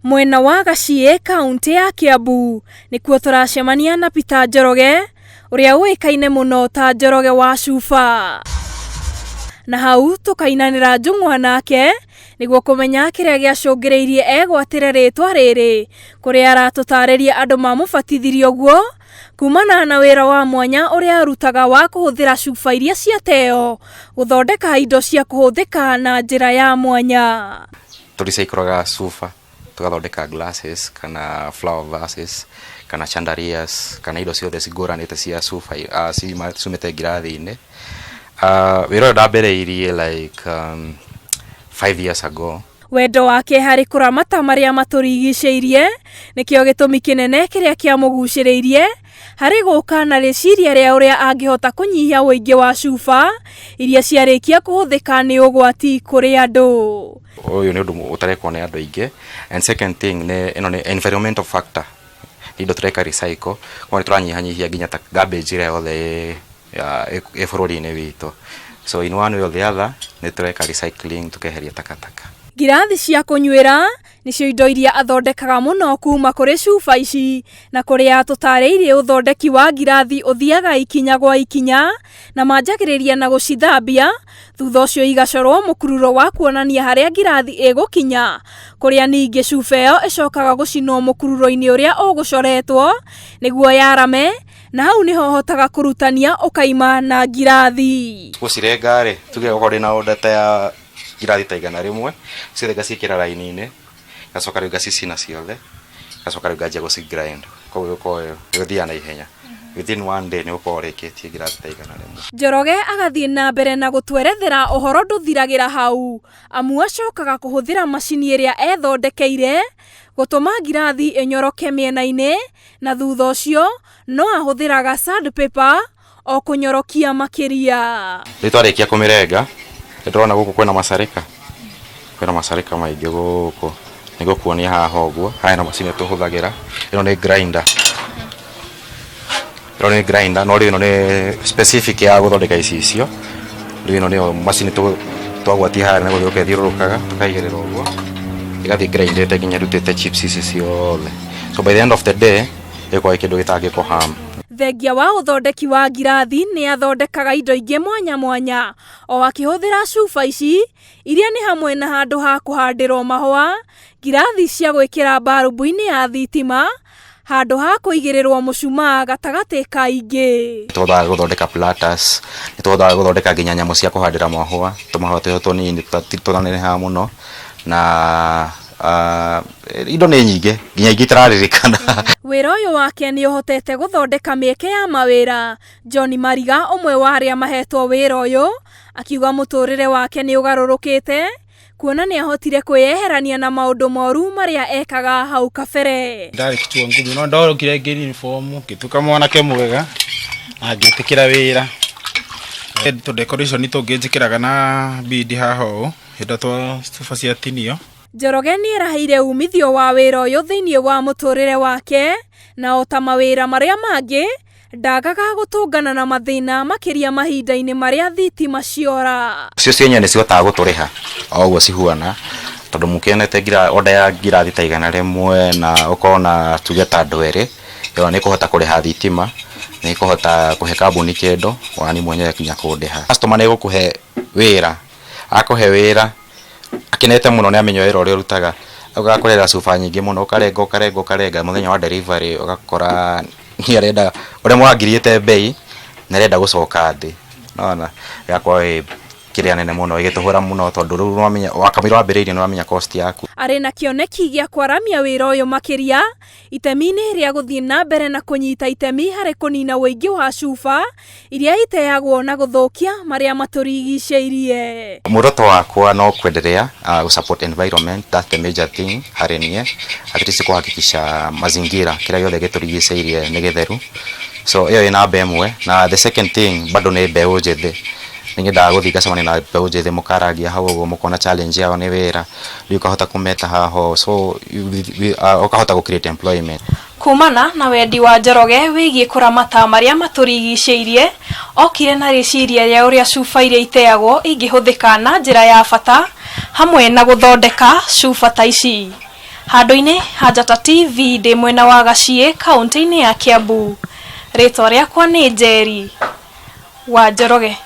Mwena wa Gaciĩ, kaũntĩ ya Kiambu, nĩkuo tũracemania na Peter Njoroge, ũrĩa ũĩkaine mũno ta Njoroge wa Cuba. Na hau tũkainanĩra njũng'wa nake nĩguo kũmenya kĩrĩa gĩacũngĩrĩirie egwatĩre rĩtwa rĩrĩ, kũrĩa aratũtarĩria andũ mamũbatithirie ũguo kumana na wĩra wa mwanya ũrĩa arutaga wa kũhũthĩra cuba iria ciateo gũthondeka indo cia kũhũthĩka na njĩra ya mwanya. Tũricaikũraga cuba tũgathondeka glasses kana flower vases kana chandeliers kana indo ciothe cingũranĩte cia cuba, ciumĩte ngirathi-inĩ. Wĩra ũyũ ndambĩrĩirie like 5 years ago. Wendo wake harĩ kũramata marĩa matũrigicĩirie nĩkĩo gĩtũmi kĩnene kĩrĩa kĩamũgucĩrĩirie harĩ gũka na rĩciria rĩa ũrĩa angĩhota kũnyihia ũingĩ wa cuba iria ciarĩkia kũhũthĩka nĩ ũgwati kũrĩ andũ. Ũyũ nĩ ũndũ ũtarekwo nĩ andũ aingĩ, and second thing nĩ ĩno nĩ environmental factor, nĩ indo tũreka recycle, koguo nĩ tũranyihanyihia nginya ta garbage ĩrĩa yothe ĩ bũrũri-inĩ witũ. So in one way or the other nĩ tũreka recycling, tũkeheria takataka. Ngirathi cia kũnyuĩra nĩcio indo iria athondekaga mũno kuma kũrĩ cuba ici, na kũrĩa tũtarĩirie ũthondeki wa ngirathi ũthiaga ikinya gwa ikinya na manjagĩrĩria na gũcithambia, thutha ũcio igacorwo mũkururo wa kuonania harĩa ngirathi ĩgũkinya, kũrĩa ningĩ cuba ĩyo ĩcokaga gũcinwo mũkururo-inĩ ũrĩa ũgũcoretwo nĩguo yarame, na hau nĩho hotaga kũrutania ũkaima na ngirathi. Gũcirenga rĩ, tuge okorwo ndĩna order ta ya ngirathi ta 100, ciothe ngaciĩkĩra raini-inĩ, ngacoka rĩu ngacicina ciothe, ngacoka rĩu nganjia gũci grind, koguo ĩgũkorwo ĩgũthiaga na ihenya. Within one day nĩ ũgũkorwo ũrĩkĩtie ngirathi ta 100. Njoroge agathiĩ na mbere na gũtwerethera ũhoro ndũthiragĩra hau, amu acokaga kũhũthĩra macini ĩrĩa ethondekeire gũtũma ngirathi ĩnyoroke mĩena-inĩ, na thutha ũcio no ahũthĩraga sandpaper o kũnyorokia makĩria. Rĩu twarĩkia kũmĩrenga, nĩ ndĩrona gũkũ kwĩna macarĩka maingĩ gũkũ, nĩ ngũkuonia haha ũguo. Haha hena macini tũhũthagĩra, ĩno nĩ grinder, ĩno nĩ grinder, no rĩu ĩno nĩ specific ya gũthondeka icicio. Rĩu ĩno nĩyo macini twagwatia haha, nĩ gũthiũrũrũka ĩthiũrũrũkaga, tũkaigĩrĩra ũguo, ĩgathiĩ grindĩte nginya ĩrutĩte chips ici ciothe. So by the end of the day ĩgũkorwo ĩ kĩndũ gĩtangĩkũ harm. Thengia wa ũthondeki wa ngirathi, nĩ athondekaga indo ingĩ mwanya mwanya o akĩhũthĩra cuba ici, iria nĩ hamwe na handũ ha kũhandĩrwo mahũa, ngirathi cia gwĩkĩra mbarubu-inĩ ya thitima, handũ ha kũigĩrĩrwo mũcumaa, gatagatĩ ka ingĩ. Nĩ tũhotaga gũthondeka platters, nĩ tũhotaga gũthondeka nginya nyamũ cia kũhandĩra mahũa, tũmahũa tũrĩa tũnini tũtanenehaga mũno, na indo nĩ nyingĩ nginya ingĩ itararirikana. Wĩra ũyũ wake nĩ ũhotete gũthondeka mĩeke ya mawĩra. John Mariga, ũmwe wa arĩa mahetwo wĩra ũyũ, akiuga mũtũrĩre wake nĩ ũgarũrũkĩte kuona nĩ ahotire kwĩyeherania na maũndũ moru marĩa ekaga hau kabere. Ndarĩ kichwa ngumu, no ndorokire ngĩ uniform, ngĩtuĩka mwanake mwega na ngĩtĩkĩra wĩra. Tũ decoration tũngĩ njĩkĩraga na bidi haha ũũ hĩndĩ twa cuba ciatinio. Njoroge nĩ erahĩire umithio wa wĩra ũyũ thĩinĩ wa mũtũrĩre wake, na o ta mawĩra marĩa mangĩ ndagaga gũtũngana na mathĩna, makĩria mahinda-inĩ marĩa thitima ciora. Cio cienyewe nĩ cihotaga gũtũrĩha o ũguo cihuana, tondũ mũkĩonete order ya ngirathi ta 100 na ũkorwo na tuge ta andũ erĩ, ĩyo nĩ ĩkũhota kũrĩha thitima, nĩ ĩkũhota kũhe kambuni kĩndũ, ona niĩ mwenyewe nginya kũndĩha. Customer nĩ egũkũhe wĩra, akũhe wĩra akenete mũno, nĩ amenya wĩra ũrĩa ũrutaga, agakũrehera cuba nyingĩ mũno, ũkarenga, ũkarenga, ũkarenga. Mũthenya wa delivery ũgakora nĩ arenda ũrĩa mũrangiriĩte mbei, nĩ arenda gũcoka thĩ, nona ĩgakorwo ĩ kĩrĩa nene mũno, ĩgĩtũhũra mũno, tondũ rĩu nĩwamenya wakamũira wambĩrĩirie, nĩwamenya cost yaku. Arĩ na kĩoneki gĩa kwaramia wĩra ũyũ makĩria itemi-inĩ rĩa gũthiĩ na mbere na kũnyita itemi harĩ kũnina ũingĩ wa cuba iria iteagwo na gũthũkia marĩa matũrigicĩirie. Muoroto wakwa no kuendelea support environment. That's the major thing harĩ niĩ, at least kuhakikisha mazingira, kĩrĩa gĩothe gĩtũrigicĩirie nĩ gĩtheru. So ĩyo ĩ namba ĩmwe, na the second thing bado nĩ mbeũ njĩthĩ. Nĩ nyendaga gũthiĩ ngacemania na mbeũ njĩthĩ, mũkaragia hau ũguo, mũkona challenge yao nĩ wĩra, rĩu ũkahota kũmeta haha, so ũkahota gũ create employment. Kumana na wendi wa Njoroge wĩgiĩ kũramata marĩa matũrigicĩirie, okire na rĩciria rĩa ũrĩa cuba iria iteagwo ingĩhũthĩka na njĩra ya bata, hamwe na gũthondeka cuba ta ici. Handũ-inĩ ha Njata TV ndĩ mwena wa Gaciĩ kaũntĩ-inĩ ya Kiambu. Rĩtwa rĩakwa nĩ Njeri wa Njoroge.